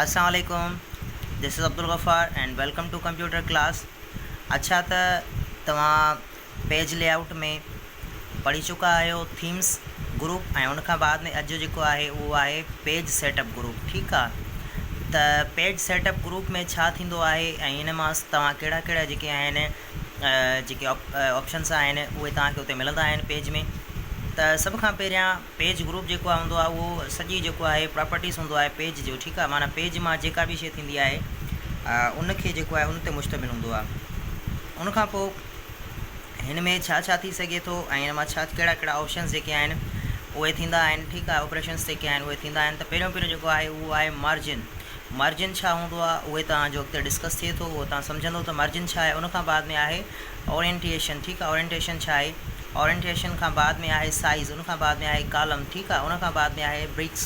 السلام عليڪم this is Abdul Ghaffar and welcome to computer class اڇا ته توهان پيج لي آئوٽ ۾ پڙهي چڪا آهيو ٿيمس گروپ ۽ ان کان بعد ۾ اڄ جو جيڪو آهي اهو آهي پيج سيٽ اپ گروپ ٺيڪ آ ته پيج سيٽ اپ گروپ ۾ ڇا ٿيندو آهي ۽ ان مان توهان ڪهڙا ڪهڙا جيڪي آهن جيڪي آپشنس آهن اهي توهان کي اتي ملندا آهن پيج ۾ ته سڀ کان پهريان پيج گروپ جيڪو آهي هوندو آهي اهو سڄي جيڪو آهي پراپرٽيز هوندو آهي پيج جو ٺيڪ آهي معنيٰ پيج مان جيڪا به شي ٿيندي آهي ان کي جيڪو آهي ان تي مشتمل هوندو آهي ان کان پوء هن ۾ ڇا ڇا ٿي سگهي ٿو ۽ هن مان ڇا ڪهڙا ڪهڙا آپشنس جيڪي آهن اهي ٿيندا آهن ٺيڪ آهي آپريشنس جيڪي آهن اهي ٿيندا آهن ته پهريون پهريون جيڪو آهي اهو آهي مارجن مارجن ڇا هوندو آهي اهي توهان جو اڳتي ڊسڪس ٿئي ٿو اهو توهان سمجهندو ته مارجن ڇا آهي ان کان بعد ۾ آهي اورينٽيشن ٺيڪ آ اورينٽيشن ڇا آهي اورينٽيشن کان بعد ۾ آهي سائيز ان کان بعد ۾ آهي ڪالم ٺيڪ آ ان کان بعد ۾ آهي بريڪس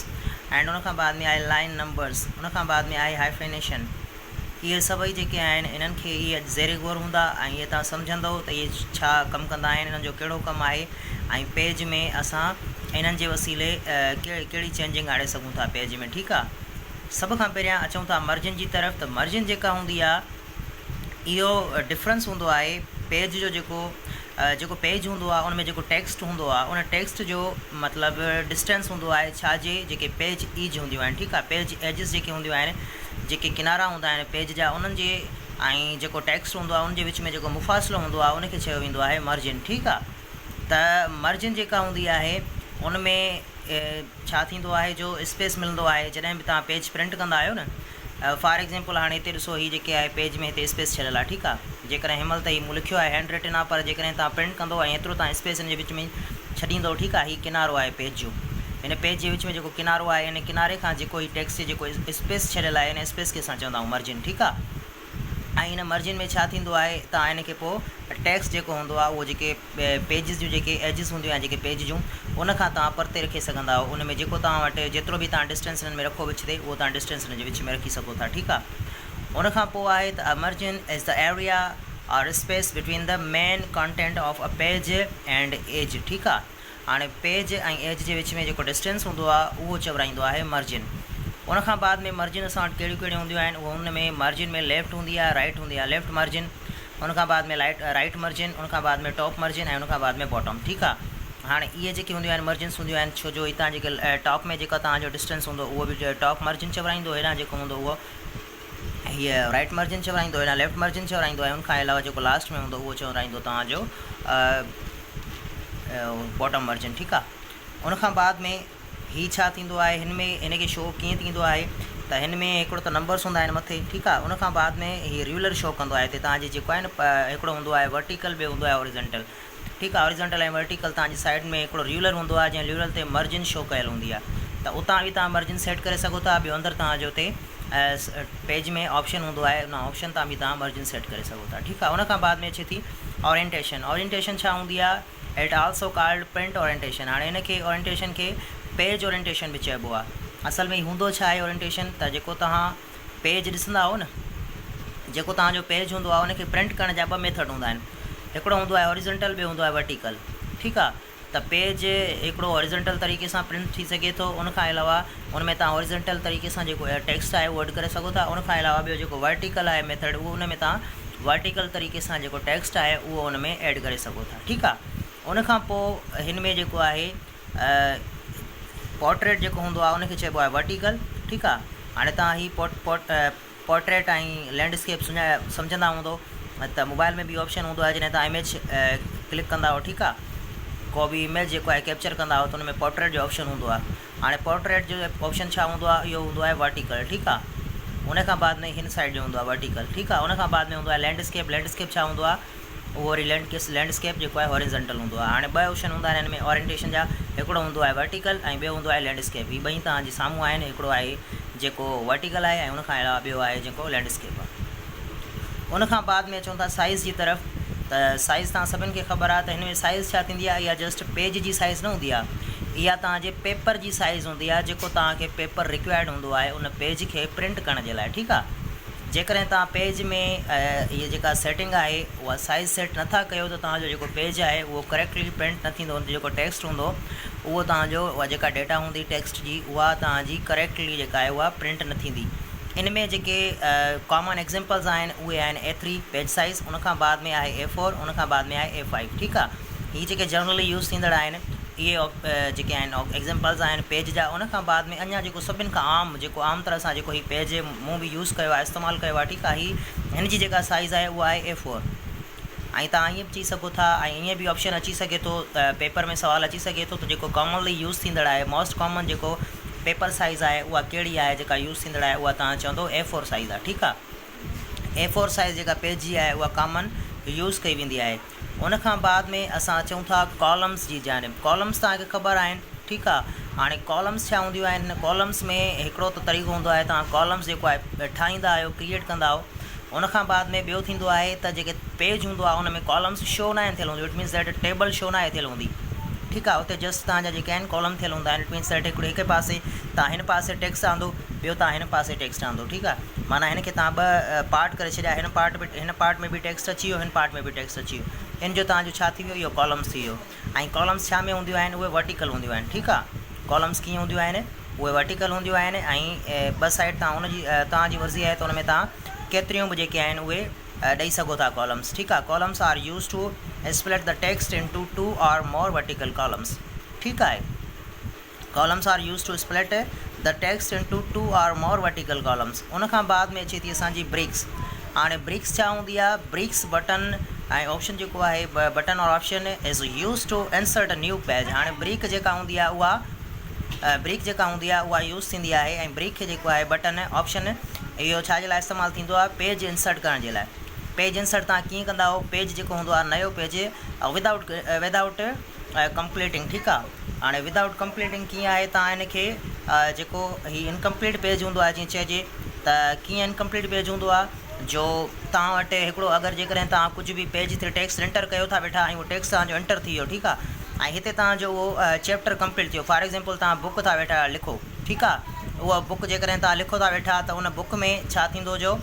اينڊ ان کان بعد ۾ آهي لائن نمبرس ان کان بعد ۾ آهي هائفينيشن اهي سڀئي جيڪي آهن انهن کي اهي اڄ زير غور هوندا ۽ اهي توهان سمجهندو ته اهي ڇا ڪم ڪندا آهن انهن جو ڪهڙو ڪم آهي ۽ پيج ۾ اسان انهن جي وسيلي ڪهڙي چينجنگ آڻي سگهون ٿا پيج ۾ ٺيڪ آ سڀ کان پهريان اچون ٿا مرجن جي طرف ته مرجن جيڪا هوندي آ اهو ڊفرنس هوندو آهي پيج جو جيڪو جيڪو پيج هوندو آهي ان ۾ جيڪو ٽيڪسٽ هوندو آهي ان ٽيڪسٽ جو مطلب ڊسٽنس هوندو آهي ڇا جي جيڪي پيج ايج هونديون آهن ٺيڪ آهي پيج ايجز جيڪي هونديون آهن جيڪي ڪنارا هوندا آهن پيج جا انهن جي ۽ جيڪو ٽيڪسٽ هوندو آهي ان جي وچ ۾ جيڪو مفاصلو هوندو آهي ان کي چيو ويندو آهي مارجن ٺيڪ آهي ته مارجن جيڪا هوندي آهي ان ۾ ڇا ٿيندو آهي جو اسپيس ملندو آهي جڏهن به توهان پيج پرنٽ ڪندا آهيو نه فار ايگزيمپل هاڻي هتي ڏسو هي جيڪي آهي پيج ۾ هتي اسپيس ڇڏيل آهي ٺيڪ آهي جيڪڏهن هن مهل ته هي مون لکيو آهي هينڊ رٽن آهي پر جيڪڏهن توهان پرنٽ ڪندو ۽ ايترو توهان اسپيس هن جي وچ ۾ ڇڏيندو ٺيڪ آهي هي ڪنارو آهي پيج جو هن پيج جي وچ ۾ جيڪو ڪنارو آهي ان ڪناري کان جيڪو هي ٽيڪسٽ جي جيڪو اسپيس ڇڏيل آهي ان اسپيس کي اسان چوندا آهيون مرجن ٺيڪ آهي ۽ ان مرجن ۾ ڇا ٿيندو آهي توهان ان کي پوء ٽيڪسٽ جيڪو هوندو آهي اهو جيڪي پيجز جون جيڪي ايجز هونديون آهن جيڪي پيج جون ان کان توهان پرتي رکي سگهندا آهيو ان ۾ جيڪو توهان وٽ جيترو به توهان ڊسٽنس انهن ۾ رکو وچ تي اهو توهان ڊسٽنس انهن جي وچ ۾ رکي سگهو ٿا ٺيڪ آهي ان کان پوء آهي ته a margin is the area or space between the main content of a page and edge ٺيڪ آهي هاڻي پيج ۽ ايج جي وچ ۾ جيڪو ڊسٽنس هوندو آهي اهو چورائيندو آهي مرجن. ان کان بعد ۾ مرجن اسان وٽ ڪهڙيون ڪهڙيون هونديون آهن اهو ان ۾ مارجن ۾ ليفٽ هوندي آهي رائيٽ هوندي آهي ليفٽ مارجن ان کان بعد ۾ لائيٽ رائيٽ مرجن ان کان بعد ۾ ٽاپ مرجن ۽ ان کان بعد ۾ باٽم ٺيڪ آهي هاڻي اهي جيڪي هونديون آهن مرجنس هونديون آهن ڇو جو هتان جيڪي ٽاپ ۾ جيڪا توهان جو ڊسٽنس هوندو اهو به ٽاپ مرجن چورائيندو هيڏانهن جيڪو هوندو اهو هيء رائيٽ مرجن چورائيندو هيڏانهن ليفٽ مرجن چورائيندو ۽ ان کان علاوه جيڪو لاسٽ ۾ هوندو اهو چورائيندو توهان جو باٽم مرجن ٺيڪ آ ان کان بعد ۾ هي ڇا ٿيندو آهي هن ۾ هن کي شو ڪيئن ٿيندو آهي ته هن ۾ هڪڙو ته نمبرس هوندا آهن مٿي ٺيڪ آ ان کان بعد ۾ هي ريولر شو ڪندو آهي هتي توهان جي جيڪو آهي نه هڪڙو هوندو آهي ورٽيڪل ٻيو هوندو آهي هوريزنٽل ٺيڪ آ هوريزنٽل ۽ ورٽيڪل توهان جي سائيڊ ۾ هڪڙو ريولر هوندو آهي جنهن ريولر تي مرجن شو ڪيل هوندي آهي ته اتان به توهان مرجن سيٽ ڪري سگهو ٿا ٻيو اندر توهان جو اتي پيج ۾ آپشن هوندو آهي ان آپشن تان به توهان مرجن سيٽ ڪري سگهو ٿا ٺيڪ آ ان کان بعد ۾ اچي ٿي اورينٽيشن اورينٽيشن ڇا هوندي آهي it also called print orientation هاڻي ان کي اورينٽيشن کي پيج اورينٽيشن به چئبو آهي اصل ۾ هوندو ڇا آهي اورينٽيشن ته جيڪو توهان پيج ڏسندا آهيو نه جيڪو توهان جو پيج هوندو آهي ان کي پرنٽ ڪرڻ جا ٻه ميٿڊ هوندا آهن هڪڙو هوندو آهي هوريزنٽل ٻيو هوندو آهي ورٽيڪل ٺيڪ آهي ته پيج هڪڙو هوريزنٽل طريقي سان پرنٽ ٿي سگهي ٿو ان کان علاوه ان ۾ توهان هوريزنٽل طريقي سان جيڪو ٽيڪسٽ آهي اهو ايڊ ڪري سگهو ٿا ان کان علاوه ٻيو جيڪو ورٽيڪل آهي ميٿڊ اهو ان ۾ توهان ورٽيڪل طريقي سان جيڪو ٽيڪسٽ آهي اهو ان ۾ ايڊ ڪري سگهو ٿا ٺيڪ آهي ان کان پوء هن ۾ جيڪو آهي پورٽريٽ جيڪو هوندو آهي ان کي چئبو آهي ورٽيڪل ٺيڪ آهي هاڻي توهان هي پورٽريٽ ۽ لينڊ اسڪيپ سمجهندا هوندو ته موبائل ۾ به آپشن هوندو آهي جڏهن توهان اميج ڪلڪ ڪندا آهيو ٺيڪ آهي ڪو به اميج جيڪو آهي ڪيپچر ڪندا آهيو ته ان ۾ پورٽريٽ جو آپشن هوندو آهي هاڻي پورٽريٽ جو آپشن ڇا هوندو آهي اهو هوندو آهي ورٽيڪل ٺيڪ آهي ان کان بعد ۾ هن سائيڊ جو هوندو آهي ورٽيڪل ٺيڪ آهي ان کان بعد ۾ هوندو آهي لينڊ اسڪيپ لينڊ اسڪيپ ڇا هوندو آهي اهو وري لينڊ اسڪيپ جيڪو آهي هوريزنٽل هوندو آهي. هاڻي ٻه آپشن هوندا آهن هن ۾ اورينٽيشن جا هڪڙو هوندو آهي ورٽيڪل ۽ ٻيو هوندو آهي لينڊ اسڪيپ. هي ٻئي توهان جي سامهون آهن هڪڙو آهي جيڪو ورٽيڪل آهي ۽ ان کان علاوه ٻيو آهي جيڪو لينڊ اسڪيپ آهي. ان کان بعد ۾ اچون ٿا سائيز جي طرف ته سائيز توهان سڀن کي خبر آهي ته هن ۾ سائيز ڇا ٿيندي آهي اها جسٽ پيج جي سائيز نه هوندي آهي اها توهان جي پيپر جي سائيز هوندي آهي جيڪو توهان کي پيپر رڪوائرڊ هوندو آهي ان پيج کي پرنٽ ڪرڻ جي لاء ٺيڪ آهي. جيڪڏهن توهان پيج ۾ هيء جيڪا سيٽنگ آهي اها سائيز سيٽ نه ٿا ڪيو ته توهان جو جيڪو پيج آهي اهو ڪريڪٽلي پرنٽ نه ٿيندو ان تي جيڪو ٽيڪسٽ هوندو اهو توهان جو اها جيڪا ڊيٽا هوندي ٽيڪسٽ جي اها توهان جي ڪريڪٽلي جيڪا آهي اها پرنٽ نه ٿيندي. ان ۾ جيڪي ڪامن ايگزيمپلز آهن اهي آهن اي ٿري پيج سائيز ان کان بعد ۾ آهي اي فور ان کان بعد ۾ آهي اي فائيو ٺيڪ آهي هي جيڪي جنرلي يوز ٿيندڙ آهن اهي جيڪي آهن ايگزيمپلز آهن پيج جا ان کان بعد ۾ اڃا جيڪو سڀن کان عام جيڪو عام طرح سان جيڪو هي پيج مون به يوز ڪيو آهي استعمال ڪيو آهي ٺيڪ آهي هي هن جي جيڪا سائيز آهي اها آهي اي فور ۽ توهان ائين به چئي سگهو ٿا ۽ ائين به آپشن اچي سگهي ٿو پيپر ۾ سوال اچي سگهي ٿو ته جيڪو ڪامنلي يوز ٿيندڙ آهي موسٽ ڪامن جيڪو پيپر سائيز آهي اها ڪهڙي آهي جيڪا يوز ٿيندڙ آهي اها توهان چوندو اي فور سائيز آهي ٺيڪ آهي اي فور سائيز جيڪا پيج جي آهي اها ڪامن يوز ڪئي ويندي آهي ان کان بعد ۾ اسان اچون ٿا ڪالمس جي جانب ڪالمس توهان کي خبر آهن ٺيڪ آهي هاڻي ڪالمس ڇا هونديون آهن هن ڪالمس ۾ هڪڙو ته طريقو هوندو آهي توهان ڪالمس جيڪو آهي ٺاهيندا آهيو ڪريئيٽ ڪندا آهيو ان کان بعد ۾ ٻيو ٿيندو آهي ته جيڪي پيج هوندو آهي ان ۾ ڪالمس شو ناهن ٿيل هونديون it means that table show ناهي ٿيل هوندي ٺيڪ آهي اتي جسٽ توهان جا جيڪي آهن ڪالم ٿيل هوندا آهن it means that هڪڙو هڪ پاسي توهان هن پاسي ٽيڪسٽ آندو ٻيو توهان هن پاسي ٽيڪسٽ آندو ٺيڪ آهي معنيٰ هن کي توهان ٻه پارٽ ڪري ڇڏيا هن پارٽ به هن پارٽ ۾ به ٽيڪسٽ اچي ويو هن پارٽ ۾ به ٽيڪسٽ اچي ويو ان جو توهان جو ڇا ٿي ويو اهو ڪالمس ٿي ويو ۽ ڪالمس ڇا ۾ هونديون آهن اهي ورٽيڪل هونديون آهن ٺيڪ آ ڪالمس ڪيئن هونديون آهن اهي ورٽيڪل هونديون آهن ۽ ٻه سائيڊ تان ان جي توهان جي مرضي آهي ته ان ۾ توهان ڪيتريون به جيڪي آهن اهي ڏئي سگهو ٿا ڪالمس ٺيڪ آ columns are use to split the text into two or more vertical columns ٺيڪ آهي columns are use to split the text into two or more vertical columns ان کان بعد ۾ اچي ٿي اسان جي بريڪس هاڻي بريڪس ڇا هوندي آهي بريڪس بٽن ۽ آپشن جيڪو آهي button or option is use to insert a new page هاڻي بريڪ جيڪا هوندي آهي اها بريڪ جيڪا هوندي آهي اها يوز ٿيندي آهي ۽ بريڪ کي جيڪو آهي بٽن آپشن اهو ڇا جي لاء استعمال ٿيندو آهي پيج انسرٽ ڪرڻ جي لاء پيج انسرٽ تان ڪيئن ڪندا آهيو پيج جيڪو هوندو آهي نيو پيج ودائوٽ ودائوٽ ڪمپليٽنگ ٺيڪ آ هاڻي ودائوٽ ڪمپليٽنگ ڪيئن آهي تان ان کي جيڪو هي انڪمپليٽ پيج هوندو آهي جيئن چئجي ته ڪيئن انڪمپليٽ پيج هوندو آهي جو تان وٽ هڪڙو اگر جيڪڏهن تان ڪجهه به پيج تي ٽيڪسٽ انٽر ڪيو ٿا ويٺا ۽ اهو ٽيڪسٽ تان جو انٽر ٿي ويو ٺيڪ آ ۽ هتي تان جو اهو چيپٽر ڪمپليٽ ٿيو فار ايگزامپل تان بڪ ٿا ويٺا لکو ٺيڪ آ اها بڪ جيڪڏهن تان لکو ٿا ويٺا ته ان بڪ ۾ ڇا ٿيندو جو.